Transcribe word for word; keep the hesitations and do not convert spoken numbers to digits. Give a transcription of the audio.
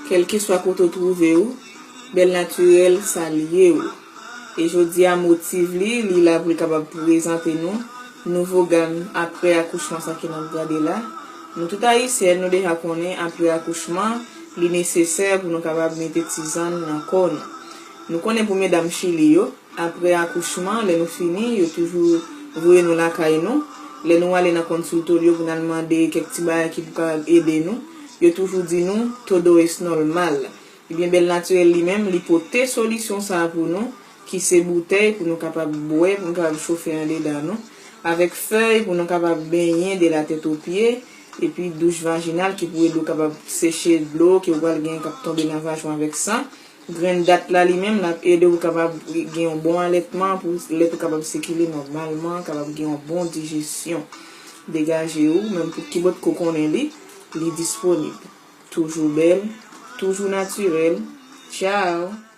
Kèlkeswa kote w twouve w, Bèl Natirèl salye w. E jodi a, motiv li, li la pou l kapab prezante nou nouvo gam apre akouchman sa ke n ap gade la. Nou tout Ayisyen, nou deja konnen apre akouchman, li nesesè pou nou kapab mete tizann nan kò nou. Nou konnen pou medam Chili yo, apre akouchman, lè nou fini, yo toujou voye nou lakay nou. Lè nou ale nan konsiltoryo pou n al mande kèk ti bagay ki pou kapab ede nou, yo toujou di nou, todo es normal. Ebyen, Bèl Natirèl li menm, li pote solisyon sa a pou nou, ki se boutèy pou nou kapab bwè, pou nou kapab chofe andedan nou, avèk fèy pou nou kapab benyen de la tèt o pye, epi douch vajinal ki pou ede w kapab seche dlo ke w pral gen k ap tonbe nan vajen w avèk san. Grenn dat la li menm, l ap ede w kapab gen yon bon alètman pou lèt ou kapab sikile nòmalman, kapab gen yon bon dijesyon. Degaje w, menm pou ki bòt ke w konnen li, li disponib. Toujou bèl, toujou natirèl. Tchao!